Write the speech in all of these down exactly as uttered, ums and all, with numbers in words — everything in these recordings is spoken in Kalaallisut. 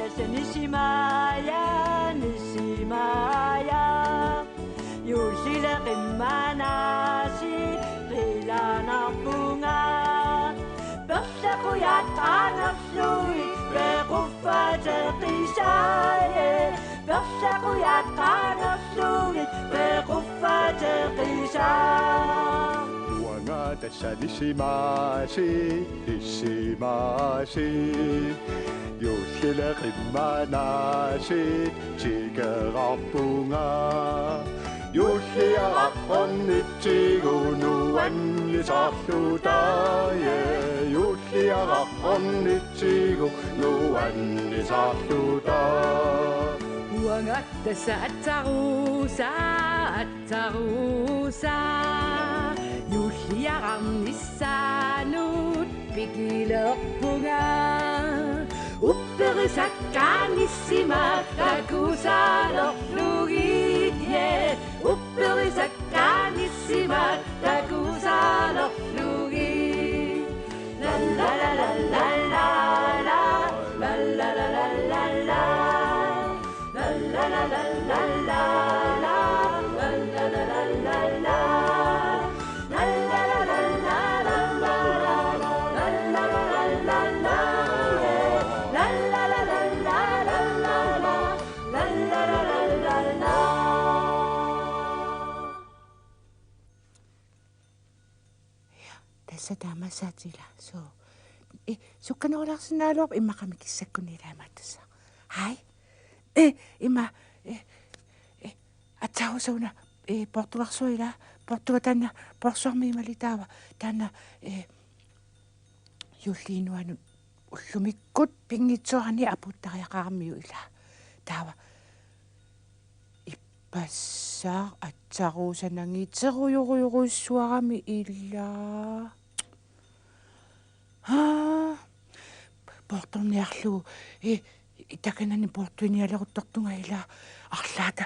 Nisimaja, nisimaja. Juullile qimmanaasiit qilanarpunga. Perlequjaat qaangerlugit pequffateqisaaje. Perlequjaat qaangerlugit pequffateqisaa. Uanga tassa nisimaasiit, nisimaasiit. Juullile qimmanaasiit tikerarpunga. Juulliaraq ornitsigu nuannisarluta, ja, juulliaraq ornitsigu nuannisarluta. Uanga tassa atsaruusa, atsaruusa. Juulliaraq nissaanut pikilerpunga. Upperisakkaat nissimaat takusalerlugit, ja. Upperisakkaat nissimaat takusalerlugit. La la la la la la la. La la la la la la. Tassa taamaassaaq ila. Suu. Eh, sukkanerulaarsinnaagaluarpoq, immaqa mikissakkut ilaa, imaattussaq. Hej. Eh, ima, eh, eh, atsaruusa una, eh, poortugarsuaq ila, poortuga taanna, poorsuarmi imali taava, taanna, eh, juulliup nuanut ullumikkut pinngitsoorani apuuttariaqaramiuk ila. Taava, ippassaaq atsaruusa nangiterujorujorujussuarami ila. Haa. Poortorniarlugu, eh, takanani poortuinialeruttortunga ila arlaata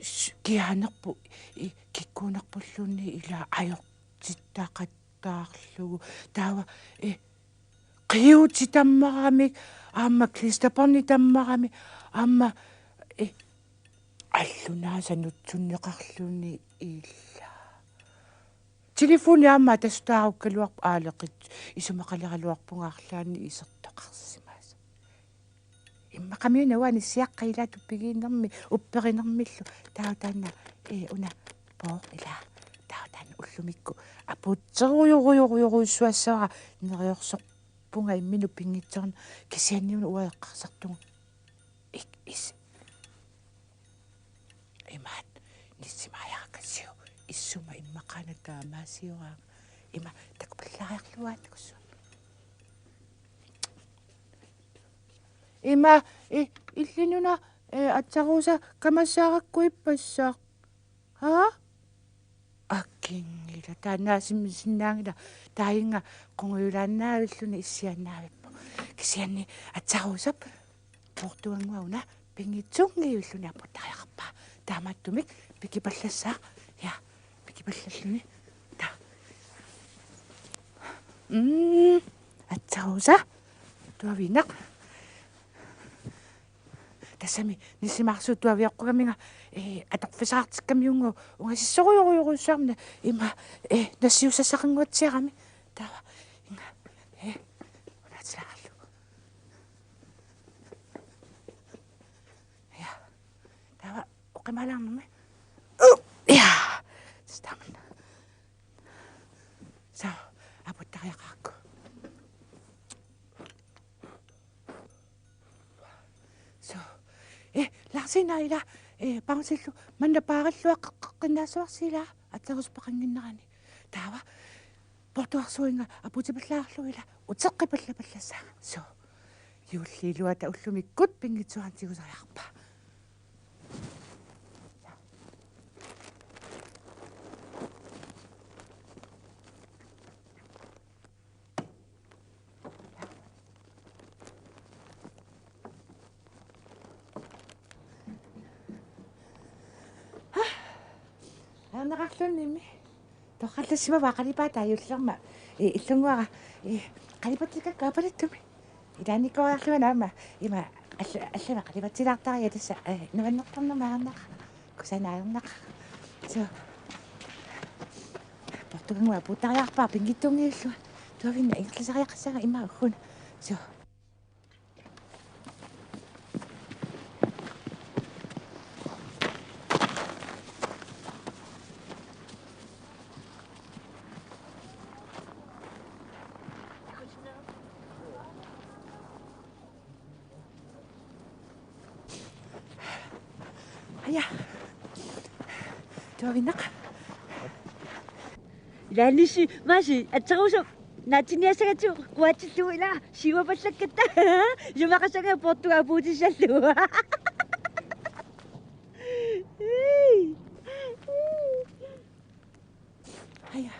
s-, kiaanerput, eh, kikkuunerpulluunniit ila ajortittaqattaarlugu. Taava, eh, qiuutit tammaramik, aamma klisterbåndit tammaramik, aamma, eh, allunaasaq nutsunneqarluni ila. Telefoni aamma tassa taarukkaluarpoq, aaleqit isumaqaleraluarpunga arlaanni isertoqarsimasoq. Immaqami una uani siaqqat ila tupigiinnermi upperinermillu. Taava taanna, eh, una pooq ila. Taava taanna ullumikkut apuutserujorujorujorujussuassavara, neriorsorpunga imminut pinngitsoorn-, kisianni una uanga eqqarsartunga. Ik-, is-. Imaat, nisimaajarakasiu, issuma immaqaana taamaasiuaanga. Ima, takupallaariarlugu takussuaq. Ima, i-, illinuna, eh, atsaruusa kamassaarakku ippassaaq. Haa? Akinngila, taanna asimmi sinnaanngila, taajunga qungujulaannaavilluni issiaannaavippoq. Kisianni atsaruusap poortugannguaq una pinngitsoornngivilluni apuuttariaqarpaa. Taamaattumik pikipallassaaq. Ja, pikipallalluni. Taa. Mm, atsaruusa. Tuaviinnaq. Tassami nisimaarsuup tuavioqqugaminga, eh, atorfissaqartikkamiuk ungasissorujorujorujussuarmik ima, eh, nassiussassaqannguatsiarami. Taava, inga, eh, unaatilaarlugu. Ja. Taava, oqimaalaarnermi. Uh, ja. Stammen. Suu, apuuttariaqarakku. Suu. Eh, Larsina ila, eh, pausillu manna paarilluaqqinnaassuarsi ila, atsaruusuppeqannginnerani. Taava, poortugarsuaq inga apuutipallaarlugu ila, uteqqipallapallassaanga. Suu. Juulliup iluata ullumikkut pinngitsoorani tigusariaqarpaa. Aarneqarluunniimmi. Torrallassimavaa qalipaataa juullerma. I-, illunnguara. I-, qalipatikkakku apalattumi. Ilaannikkooriarlunga aamma ima alla-, allanut qalipatsilaartariaqarpoq tassa, eh, nuannertornermut aarnaq. Kusanaq aarnaq. So. Portugalinngua puuttariaqarpara pinngitsuunngillugu. Tuavinnaq ingerlasariaqassaanga ima ugguna. So. Aja. Tuavinnaq. Ilaannissi maasi atsarusap naatsiniassagatsigu kuatsillugu ila siuapallakkatta. Isumaqassagatsigu Portugalip puutissallugu. Aja.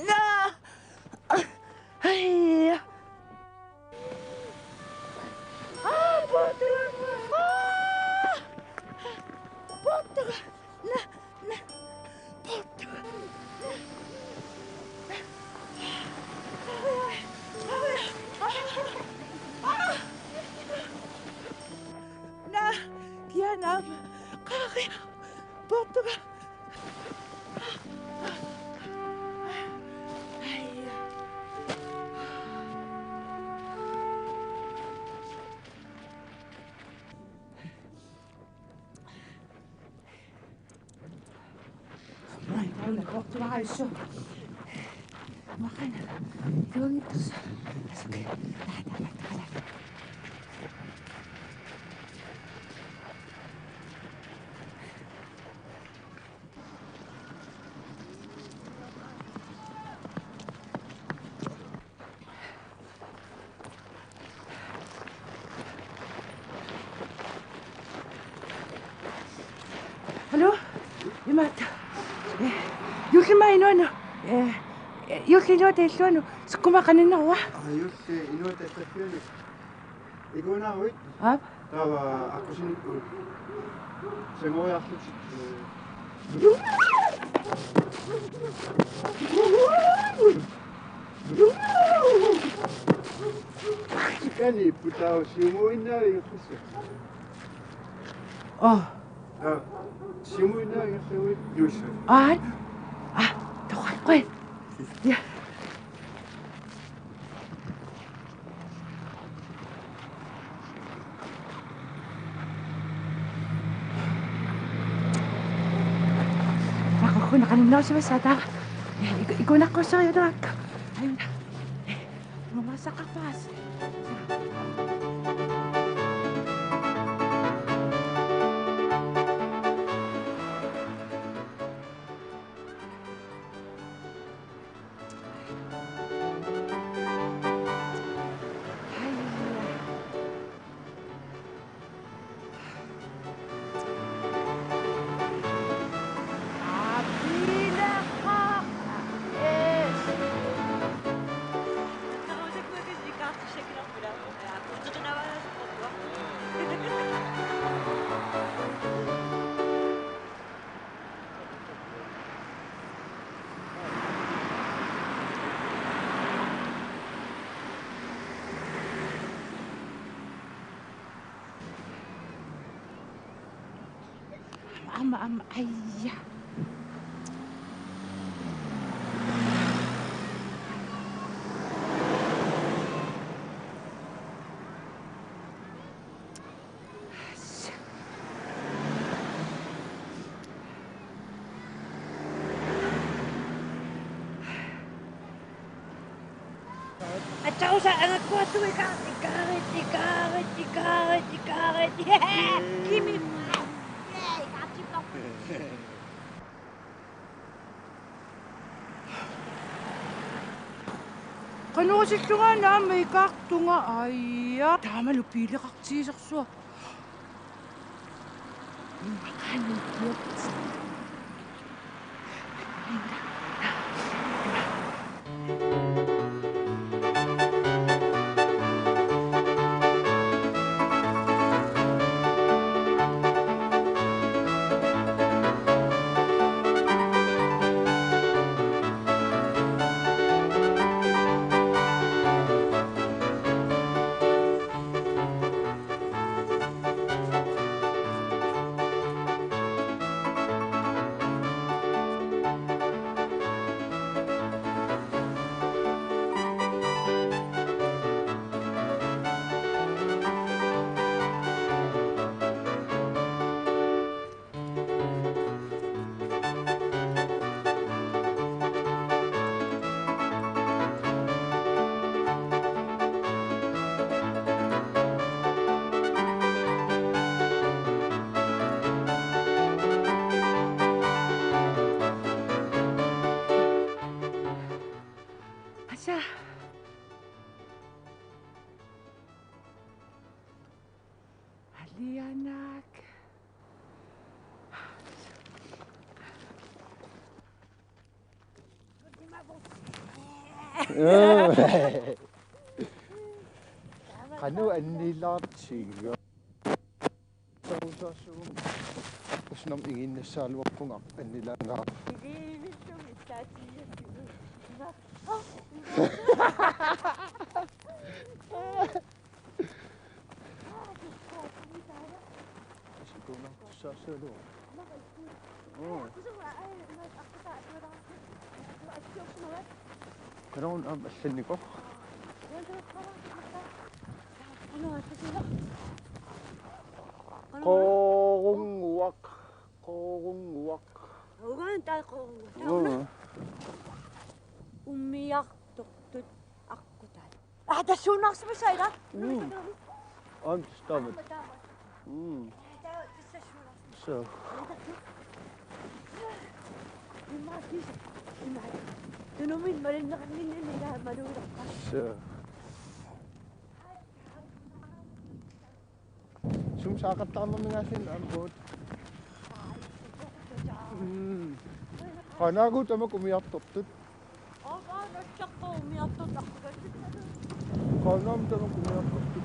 Naa! Aja. Aa, Portugal! Aa! Portugal! Naa! Naa! Hallo? Imaattoq? Eh, juullimmaaq inuuneq. Eh, eh, juulli inuuneq illuanut. Sukkumaaq qaninnerua? Aa, juulli inuuneq illuanut. Ikuunaaruit? Aap. Taava aqqusineq. Sangoriarlutik. Kani putau siumuinnaa juullissaq. Oh. Aa, siumuinnaa juullissaq. Aa. Ah, toqaqqui. Ja. Aqagukkut qaninnerussaaq taava. Iku-, ikuunaqqusseriuarakku. Aina. Numassaqarpaas. Aamma, aamma, aja. Atsarusaq angakkuartugut ika-, ikaarit, ikaarit, ikaarit, ikaarit. Kimi. Qanoq isillunga aamma ikaartunga, aja. Taamalu biileqartigisorsuaq. Lianak. Qanoq annilaartiga. Sarusaassuum. Usnam iginnassaaluarpunga annilaangaarpunga. Sikuuna tussaassualu. Oo. Kanoq aamma allannikoq. Qoorunguaq. Qoorunguaq. Ugaan taava qoorunguaq. Oo. Ummiartortut aqqutaat. Aa, tassuunaarsimassaaq ila. Mm. Aamma tassa taama. Mm. Suu. Tunumit malinneqanngimmat ila maluulaqqa. Suu. Sumut saaqattaarnermigaasinnaavoq. Mm. Qanaagu tamakku ummiartortut. Qanaagu tamakku ummiartortut.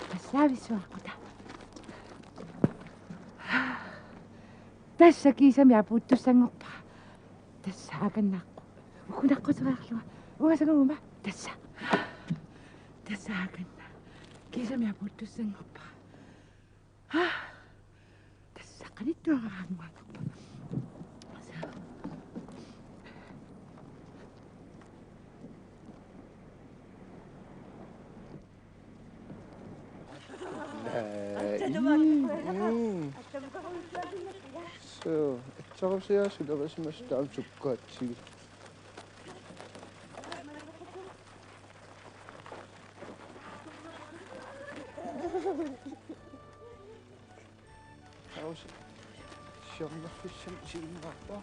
Tassa avissuaqquta. Tassa kiisami apuuttussanngorpara. Tassa akannaqqu. Ukunaqquteriarlunga. Ungasaguguma. Tassa. Tassa akanna. Kiisami apuuttussanngorpara. Tassa qanittuaraanguanngorpa. Suu, itsarusiaasut erisimasaat taama sukkaatsigit. Aus. Siornerfissamik isiginnaarpara.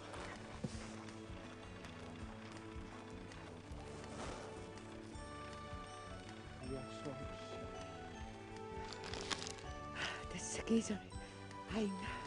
Ja, så. Tassa kiisami. Aina.